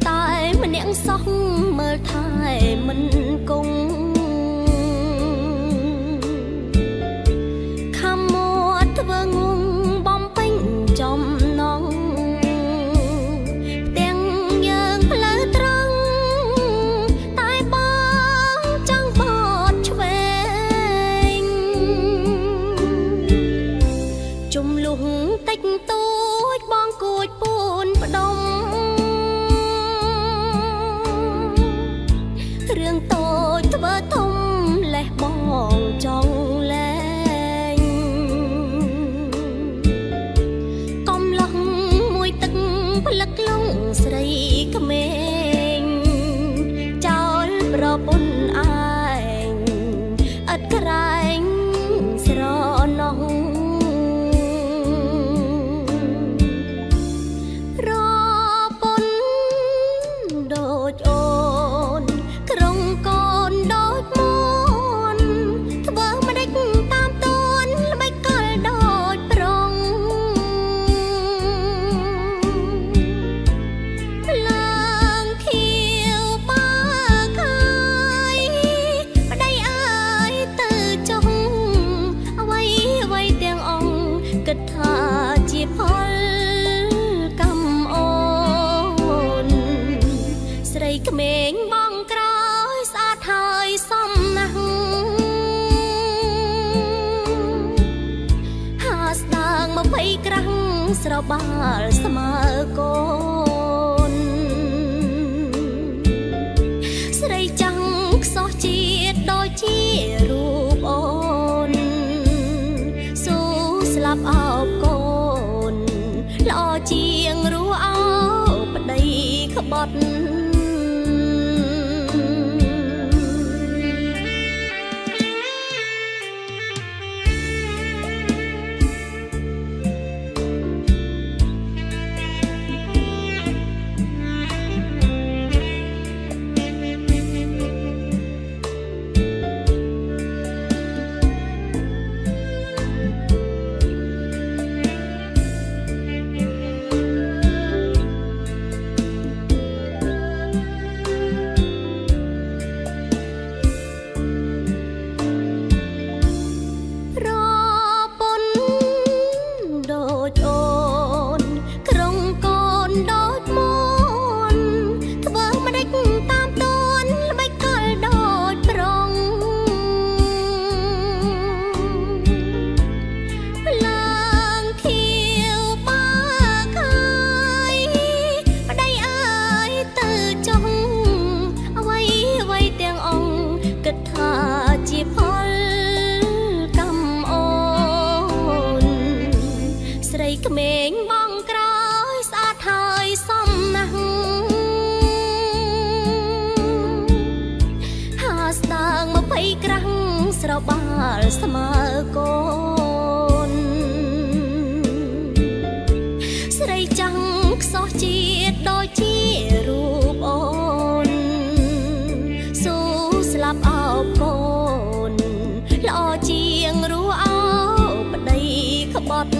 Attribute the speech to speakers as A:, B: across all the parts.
A: តែម្នាក់សោះមើលថែមិនគង់ខំមាត់ធ្វើងងបំពេញចំណងផ្ទាំងយើងផ្លូវត្រង់តែបងចង់បត់ឆ្វេងជំលុះតិចតួចបងគួចពូនផ្ដុំរឿងតូចធ្វើធំលេះបងចង់លែងកំឡោះមួយទឹកផ្លឹកលងស្រីក្មេងចោលប្រពន្ធឯងឥតក្រែងស្រណោះ រពន់ដូចអូនក្រុងកូនដូចមួនធ្វើម្ដេចតាមតួនល្បិចកលដូចប្រងភ្លើងខៀវបាខាយប្តីអើយទៅចុងអ្វីអ្វីទាំងអង្គគិតថាជាផលកម្មអូនស្រីក្មេងបងក្រោយស្អាតហើយសមណាស់ហាស្ដាង20ក្រាំងស្របាលស្មើកូនស្រីចាំងខ្សោះជាតិដូចជារូបអូនស៊ូស្លាប់អោបកូនល្អជាងរੂអោប្តីក្បត់ រពន់ដូចអូនក្រុងកូនដូចមួនធ្វើម្ដេចតាមតួនល្បិចកលដូចប្រងភ្លើងខៀវបាខាយប្តីអើយទៅចុងអ្វីអ្វីទាំងអង្គគិតថាជាផលកម្មអូនស្រីក្មេងបងក្រោយស្អាតហើយសមណាស់ហាស្ដាង20ក្រាំងស្របាលស្មើកូនស្រីចាំងខ្សោះជាតិដូចជារូបអូនស៊ូស្លាប់អោបកូនល្អជាងរੂអោប្តីក្បត់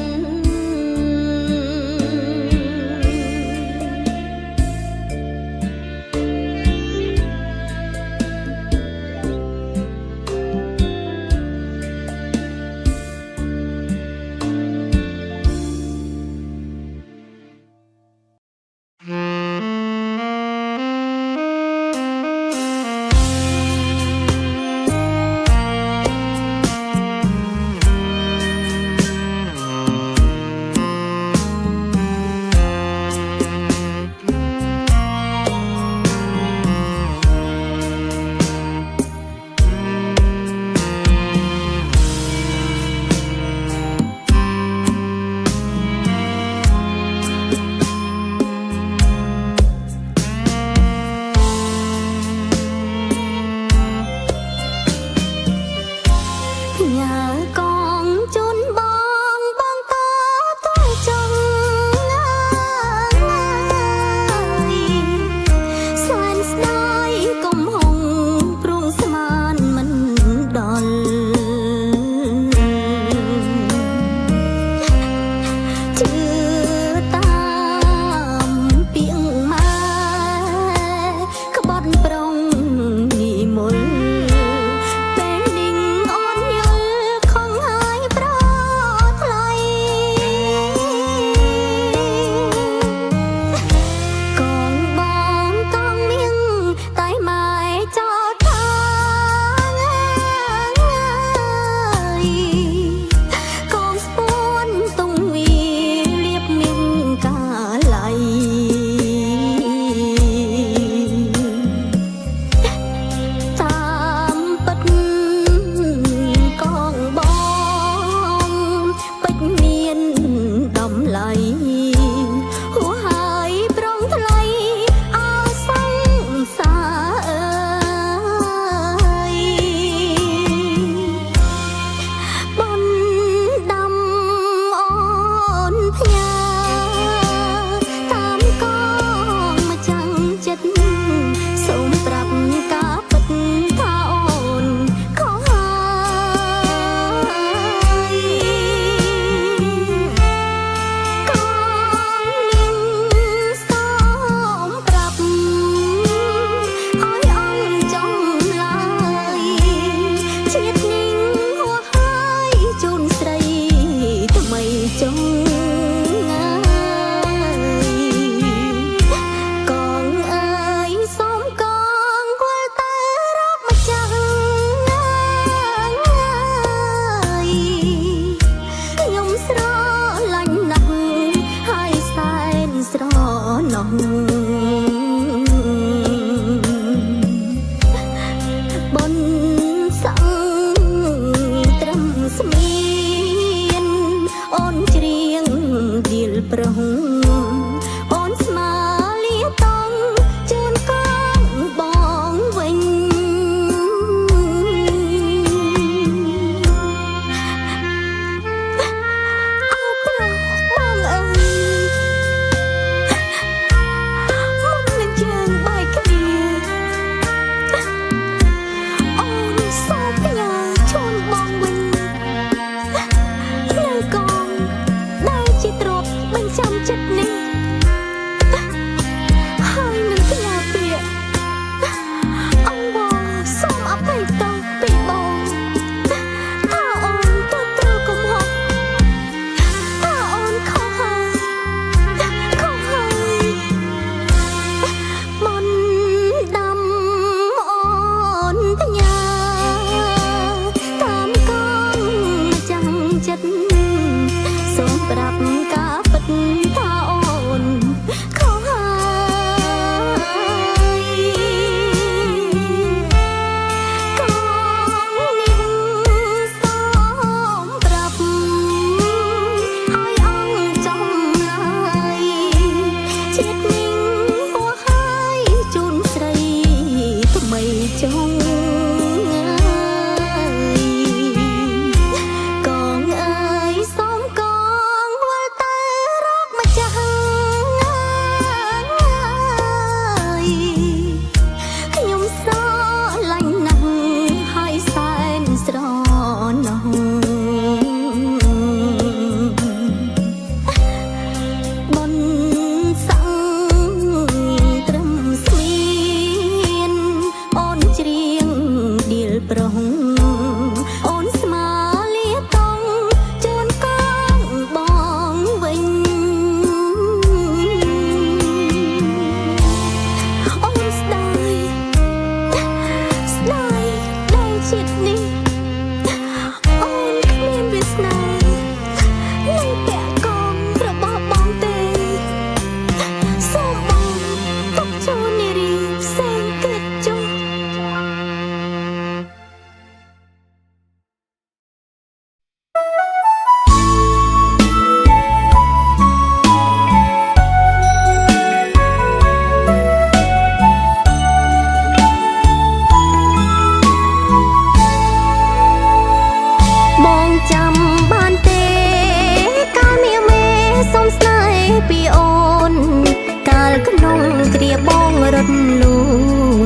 A: លូ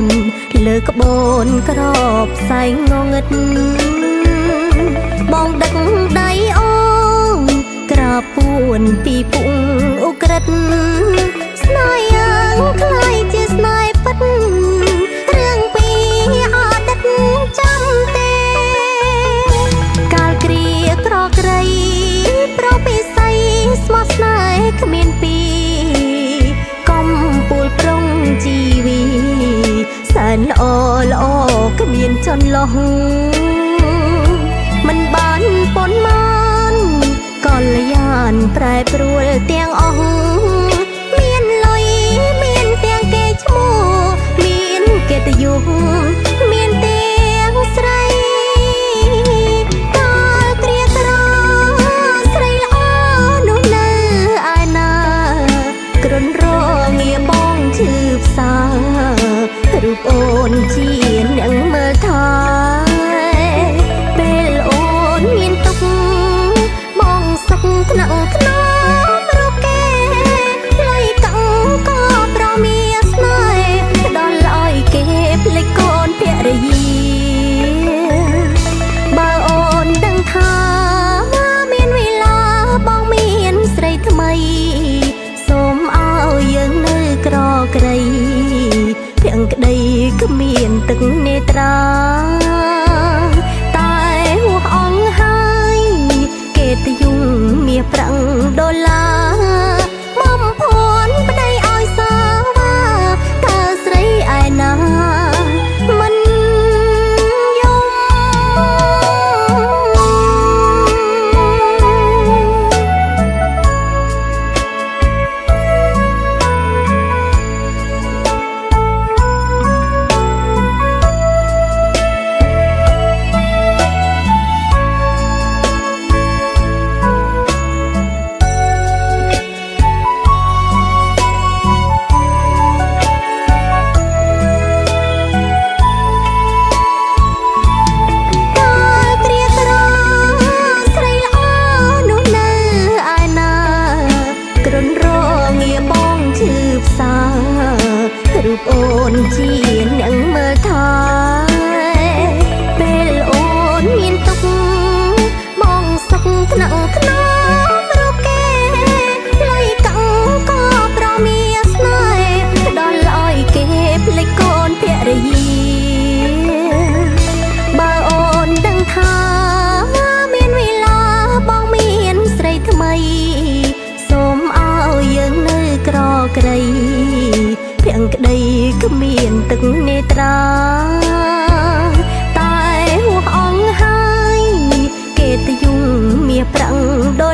A: នលើក្បូនក្របផ្សែងងងឹតបងដឹកដៃអូនក្របពួនពីពុងឧក្រិតស្នេហ៍យ៉ាងคล้ายជាស្នេហ៍ពិតរឿងពីអតីតចាំទេកាលគ្រាក្រក្រៃប្រពិស័យស្មោះស្នេហ៍គ្មានពីកំពូលប្រុងជីវីសែនល្អល្អគ្មានចន្លោះមិនបានប៉ុន្មានកល្យានប្រែប្រួលទាំងអស់មានលុយមានទាំងគេឈ្មោះមានកិត្តិយសមានទាំងស្រីកាលគ្រាក្រស្រីល្អនោះនៅឯណាគ្រុនរងាបងឈឺផ្សារូបអូនជាអ្នកមើលថែពេលអូនមានទុក្ខបងសុខថ្នាក់ថ្នមរូបគេលុយកង់ក៏ប្រមាស្នេហ៍ផ្ដល់ឲ្យគេភ្លេចកូនភរិយាបើអូនដឹងថាមានវេលាបងមានស្រីថ្មីសូមឲ្យយើងនៅក្រក្រៃភក្តីគ្មានទឹកនេត្រាតែហួសអង្គហើយគេតយងមាសប្រាំងដុល្លារបំភ័ន្តប្តីឲ្យសាវ៉ាតើស្រីឯណាមិនយំ កាលគ្រាក្រស្រីល្អនោះនៅឯណាគ្រុនរងាបងឈឺផ្សារូបអូនជាអ្នកមើលថែពេលអូនមានទុក្ខបងសុខថ្នាក់ថ្នមរូបគេលុយកង់ក៏ប្រមាស្នេហ៍ផ្ដល់ឲ្យគេភ្លេចកូនភរិយា បើអូនដឹងថាមានវេលាបងមានស្រីថ្មីសូមឲ្យយើងនៅក្រក្រៃភក្តីគ្មានទឹកនេត្រាតែហួសអង្គហើយគេតយងមាសប្រាំងដុ